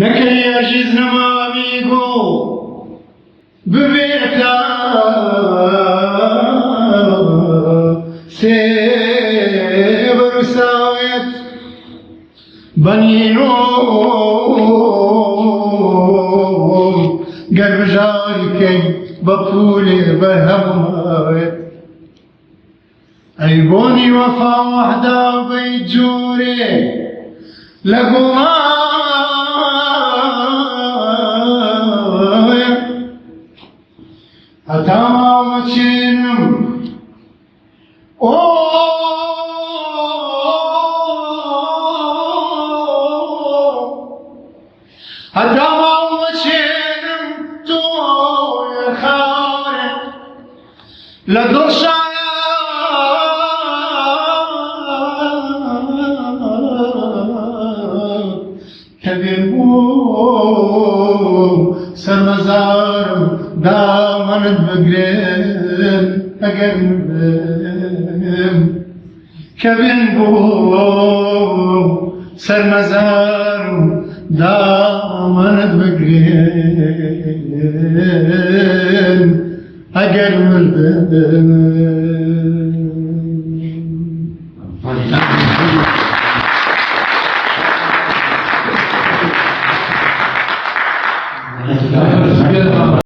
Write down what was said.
نەکەی ئەرگیز نەمامی گوڵ ببێتە سێبەر و ساوێت بە نینۆ گەر بژاری کەی بە پوولێ بەرهەماوێت. ئەی بۆنی وەفا وەحدە بەی جۆرێ لە گوڵایە هەتا ماومە چێنم ئۆ هەتا ماومە چێنم تۆ خارێ لە دڵ شایە کە بێن بۆ سەر مەزارم دامەنت بگرن ئەگەر مردم کە بێن بۆ سەر مەزارم دامەنت بگرن ئەگەر مردم.